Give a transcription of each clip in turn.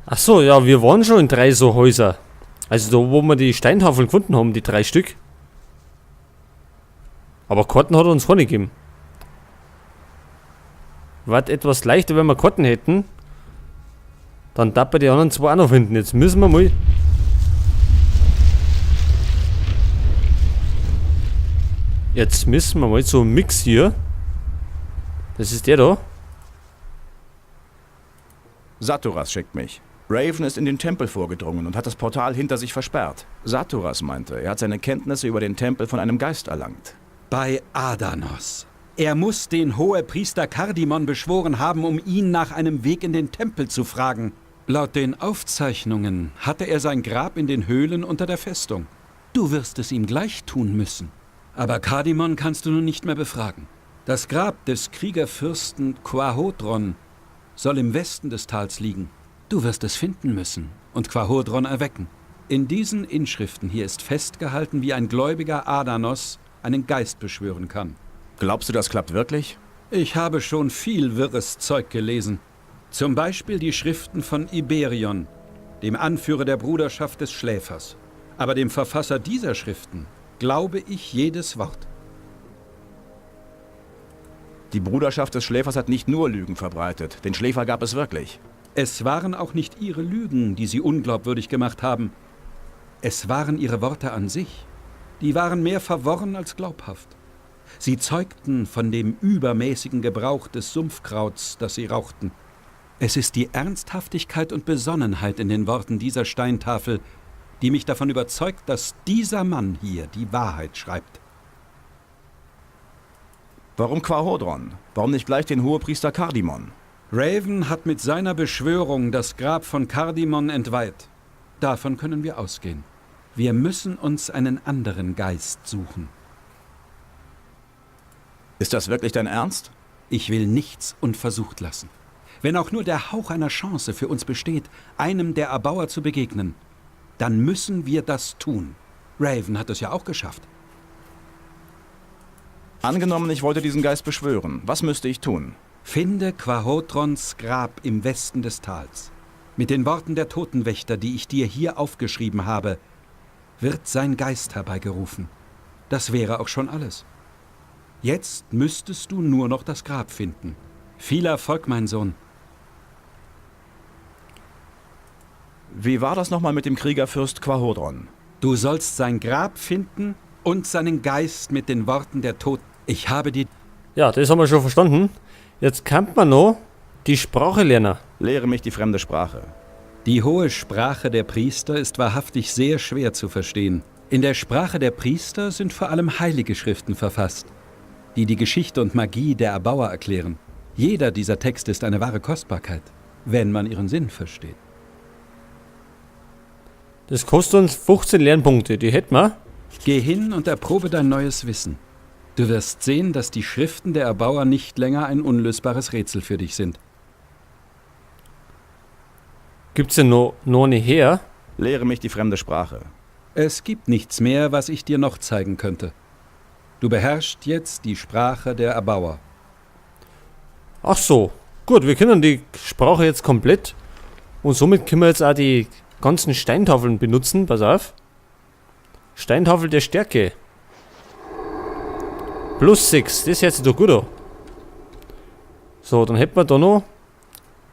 Ach so, ja, wir waren schon in drei so Häuser. Also da, wo wir die Steintafeln gefunden haben, die drei Stück. Aber Karten hat er uns keine gegeben. War etwas leichter, wenn wir Karten hätten. Dann darf die anderen zwei auch noch finden. Jetzt müssen wir mal. Jetzt müssen wir mal so einen Mix hier. Das ist der da. Saturas schickt mich. Raven ist in den Tempel vorgedrungen und hat das Portal hinter sich versperrt. Saturas meinte, er hat seine Kenntnisse über den Tempel von einem Geist erlangt. Bei Adanos. Er muss den Hohepriester Kardimon beschworen haben, um ihn nach einem Weg in den Tempel zu fragen. Laut den Aufzeichnungen hatte er sein Grab in den Höhlen unter der Festung. Du wirst es ihm gleich tun müssen. Aber Kardimon kannst du nun nicht mehr befragen. Das Grab des Kriegerfürsten Quahodron soll im Westen des Tals liegen. Du wirst es finden müssen und Quahodron erwecken. In diesen Inschriften hier ist festgehalten, wie ein gläubiger Adanos einen Geist beschwören kann. Glaubst du, das klappt wirklich? Ich habe schon viel wirres Zeug gelesen. Zum Beispiel die Schriften von Iberion, dem Anführer der Bruderschaft des Schläfers. Aber dem Verfasser dieser Schriften glaube ich jedes Wort. Die Bruderschaft des Schläfers hat nicht nur Lügen verbreitet. Den Schläfer gab es wirklich. Es waren auch nicht ihre Lügen, die sie unglaubwürdig gemacht haben. Es waren ihre Worte an sich. Die waren mehr verworren als glaubhaft. Sie zeugten von dem übermäßigen Gebrauch des Sumpfkrauts, das sie rauchten. Es ist die Ernsthaftigkeit und Besonnenheit in den Worten dieser Steintafel, die mich davon überzeugt, dass dieser Mann hier die Wahrheit schreibt. Warum Quahodron? Warum nicht gleich den Hohepriester Kardimon? Raven hat mit seiner Beschwörung das Grab von Kardimon entweiht. Davon können wir ausgehen. Wir müssen uns einen anderen Geist suchen. Ist das wirklich dein Ernst? Ich will nichts unversucht lassen. Wenn auch nur der Hauch einer Chance für uns besteht, einem der Erbauer zu begegnen, dann müssen wir das tun. Raven hat es ja auch geschafft. Angenommen, ich wollte diesen Geist beschwören. Was müsste ich tun? Finde Quahotrons Grab im Westen des Tals. Mit den Worten der Totenwächter, die ich dir hier aufgeschrieben habe, wird sein Geist herbeigerufen. Das wäre auch schon alles. Jetzt müsstest du nur noch das Grab finden. Viel Erfolg, mein Sohn. Wie war das nochmal mit dem Kriegerfürst Quahodron? Du sollst sein Grab finden und seinen Geist mit den Worten der Toten. Ich habe dir. Ja, das haben wir schon verstanden. Jetzt kann man noch die Sprache lernen. Lehre mich die fremde Sprache. Die hohe Sprache der Priester ist wahrhaftig sehr schwer zu verstehen. In der Sprache der Priester sind vor allem heilige Schriften verfasst, die die Geschichte und Magie der Erbauer erklären. Jeder dieser Texte ist eine wahre Kostbarkeit, wenn man ihren Sinn versteht. Das kostet uns 15 Lernpunkte, die hätten wir. Geh hin und erprobe dein neues Wissen. Du wirst sehen, dass die Schriften der Erbauer nicht länger ein unlösbares Rätsel für dich sind. Gibt's denn noch eine her? Lehre mich die fremde Sprache. Es gibt nichts mehr, was ich dir noch zeigen könnte. Du beherrschst jetzt die Sprache der Erbauer. Ach so. Gut, wir können die Sprache jetzt komplett. Und somit können wir jetzt auch die ganzen Steintafeln benutzen. Pass auf. Steintafel der Stärke. Plus 6. Das hört sich doch gut an. So, dann hätten wir da noch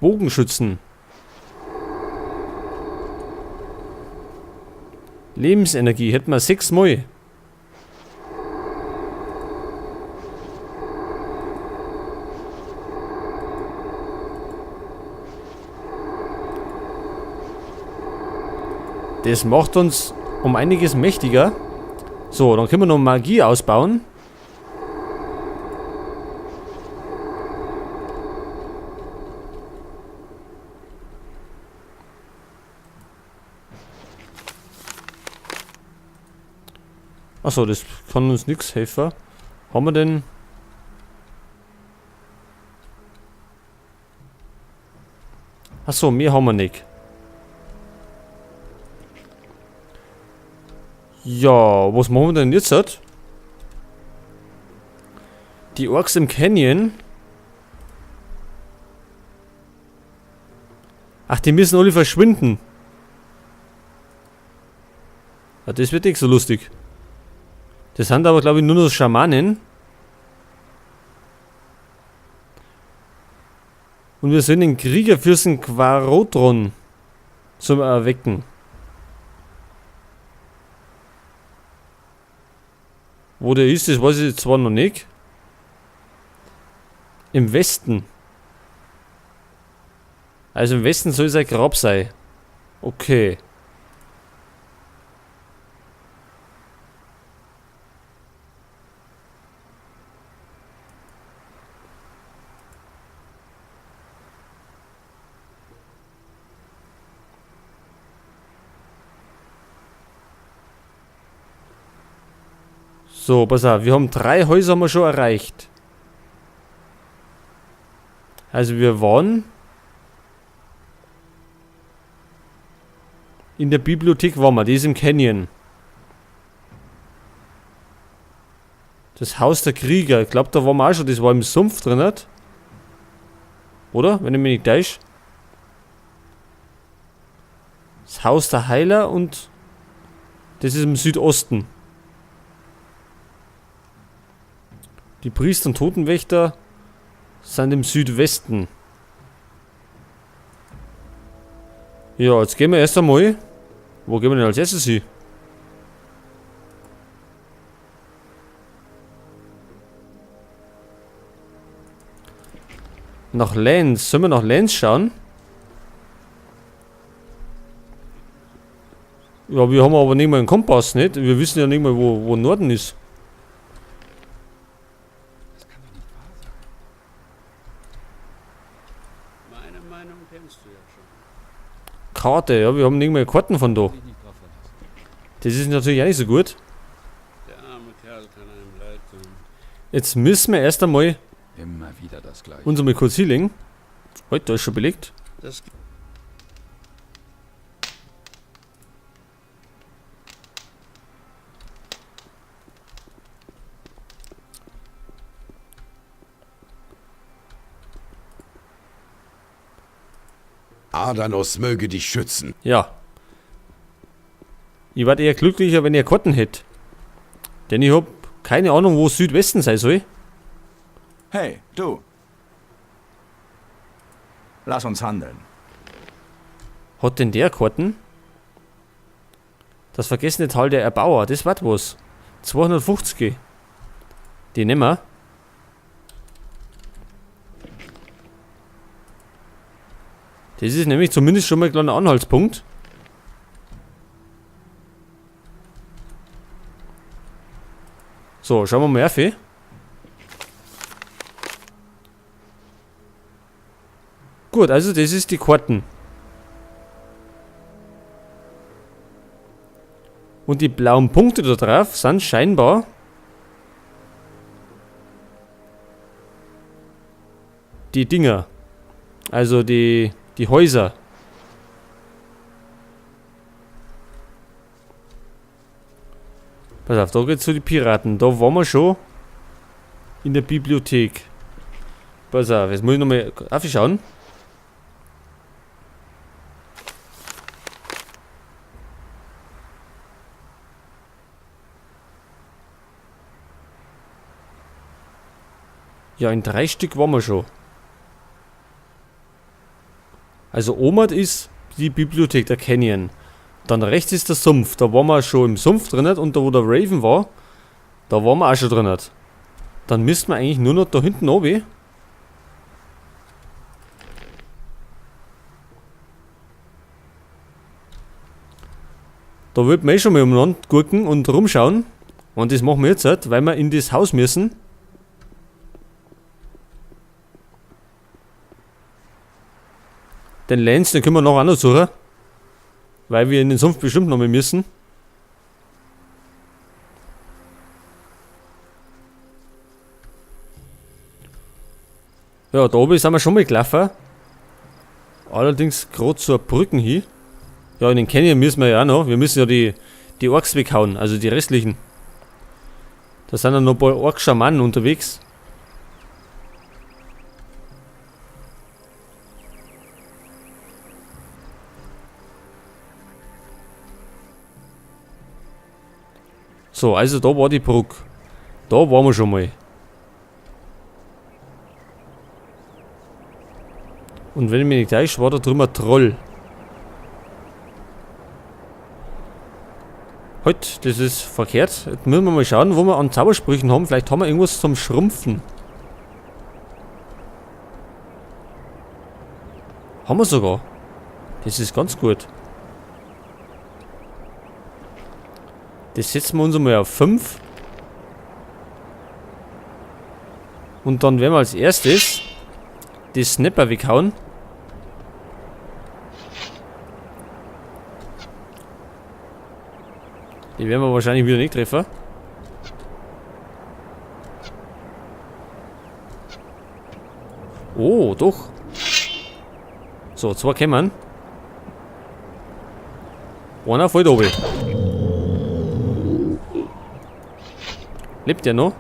Bogenschützen. Lebensenergie hätten wir 6 mal. Das macht uns um einiges mächtiger. So, dann können wir noch Magie ausbauen. Achso, das kann uns nichts helfen. Haben wir denn... Achso, mehr haben wir nicht. Ja, was machen wir denn jetzt? Die Orks im Canyon. Ach, die müssen alle verschwinden. Ja, das wird nicht so lustig. Das sind aber, glaube ich, nur noch Schamanen. Und wir sollen den Kriegerfürsten Quarotron zum Erwecken. Wo der ist, das weiß ich zwar noch nicht. Im Westen. Also im Westen soll sein Grab sein. Okay. So, pass auf, wir haben 3 Häuser haben wir schon erreicht. Also wir waren in der Bibliothek, waren wir, die ist im Canyon. Das Haus der Krieger, ich glaub, da waren wir auch schon, das war im Sumpf drin, nicht? Oder? Wenn ich mich nicht täusche. Das Haus der Heiler und das ist im Südosten. Die Priester und Totenwächter sind im Südwesten. Ja, jetzt gehen wir erst einmal. Wo gehen wir denn als erstes hin? Nach Lance. Sollen wir nach Lance schauen? Ja, wir haben aber nicht mal einen Kompass, nicht? Wir wissen ja nicht mal, wo Norden ist. Das kann doch nicht wahr sein. Meine Meinung kennst du ja schon. Karte, ja, wir haben nicht mal Karten von da. Sich nicht drauf verlassen. Das ist natürlich auch nicht so gut. Der arme Kerl kann einem leid tun. Jetzt müssen wir erst einmal Immer wieder das Gleiche. uns einmal kurz hinlegen. Heute, da ist schon belegt. Das Adanos möge dich schützen. Ja. Ich werd eher glücklicher, wenn ihr Karten hätt. Denn ich hab keine Ahnung, wo Südwesten sein soll. Hey, du. Lass uns handeln. Hat denn der Karten? Das vergessene Tal der Erbauer, das wird was. 250. Die nehmen wir. Das ist nämlich zumindest schon mal ein kleiner Anhaltspunkt. So, schauen wir mal auf. Gut, also das ist die Karten. Und die blauen Punkte da drauf sind scheinbar die Dinger. Also die Häuser. Pass auf, da geht's zu den Piraten. Da waren wir schon in der Bibliothek. Pass auf, jetzt muss ich nochmal aufschauen. Ja, in 3 Stück waren wir schon. Also Omad ist die Bibliothek, der Canyon. Dann rechts ist der Sumpf, da waren wir schon im Sumpf drin und da wo der Raven war, da waren wir auch schon drin. Dann müssten wir eigentlich nur noch da hinten runter. Da wollten wir eh schon mal umeinander gucken und rumschauen. Und das machen wir jetzt halt, weil wir in das Haus müssen. Den Lance, den können wir noch anders suchen. Weil wir in den Sumpf bestimmt noch mal müssen. Ja, da oben sind wir schon mal gelaufen. Allerdings grad zur Brücken hin. Ja, in den Canyon müssen wir ja auch noch. Wir müssen ja die Orks weghauen, also die restlichen. Da sind ja noch ein paar Ork-Schamanen unterwegs. So, also da war die Brücke. Da waren wir schon mal. Und wenn ich mich nicht täusche, war da drüben ein Troll. Halt, das ist verkehrt. Jetzt müssen wir mal schauen, wo wir an Zaubersprüchen haben. Vielleicht haben wir irgendwas zum Schrumpfen. Haben wir sogar. Das ist ganz gut. Das setzen wir uns einmal auf 5. Und dann werden wir als erstes die Snapper weghauen. Die werden wir wahrscheinlich wieder nicht treffen. Oh, doch. So, zwei kämen. Einer fällt runter. Lebt der noch?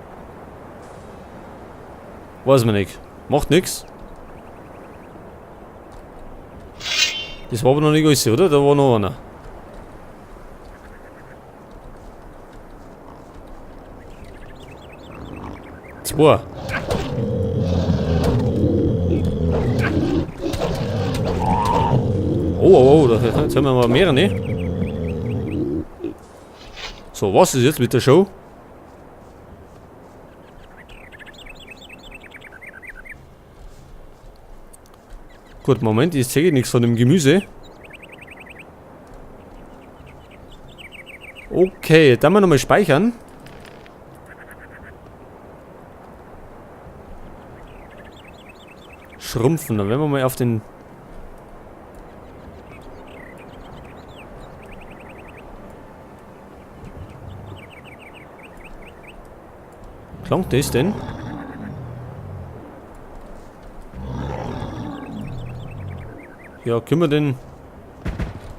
Weiß man nicht. Macht nix. Das war aber noch nicht alles, oder? Da war noch einer. Zwei. Oh, oh, oh, da, jetzt haben wir mal mehrere, ne? So, was ist jetzt mit der Show? Gut, Moment, ich sehe nichts von dem Gemüse. Okay, dann mal nochmal speichern. Schrumpfen, dann werden wir mal auf den... Klang das denn? Ja, können wir denn...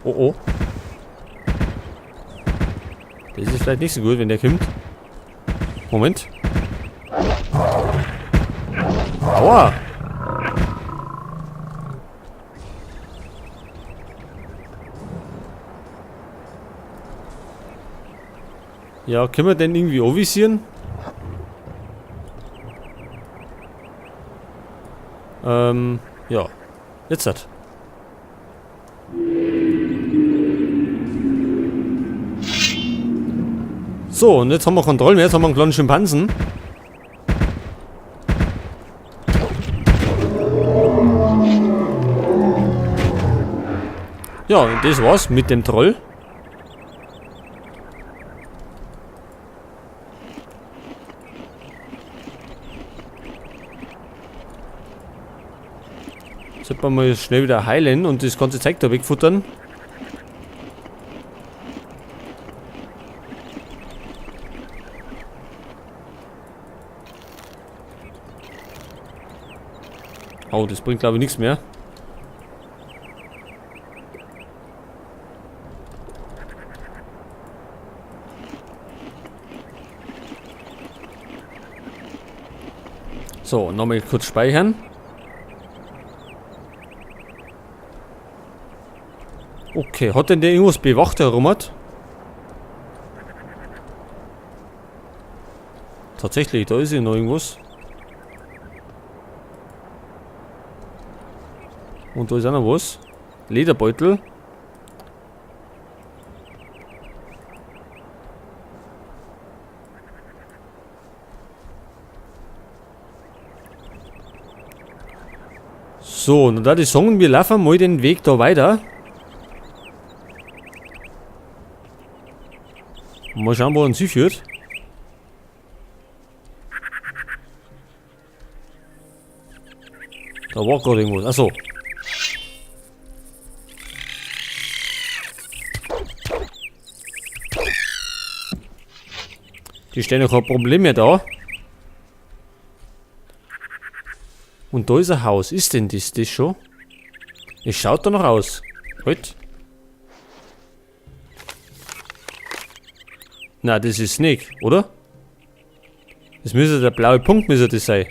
Oh, oh. Das ist vielleicht nicht so gut, wenn der kommt. Moment. Aua! Ja, können wir denn irgendwie anvisieren? Ja. Jetzt hat. So, und jetzt haben wir Kontrolle mehr, jetzt haben wir einen kleinen Schimpansen. Ja, und das war's mit dem Troll. Sollte man mal schnell wieder heilen und das ganze Zeug da wegfuttern. Oh, das bringt glaube ich nichts mehr. So, nochmal kurz speichern. Okay, hat denn der irgendwas bewacht, der Romat? Tatsächlich, da ist ja noch irgendwas. Und da ist auch noch was. Lederbeutel. So, und da die sagen, wir laufen mal den Weg da weiter. Mal schauen, wo uns hinführt. Da war gerade irgendwas. Achso. Die stellen ja kein Problem mehr da. Und da ist ein Haus. Ist denn das schon? Es schaut da noch aus. Halt. Na, das ist nicht, oder? Das müsste der blaue Punkt müsste das sein.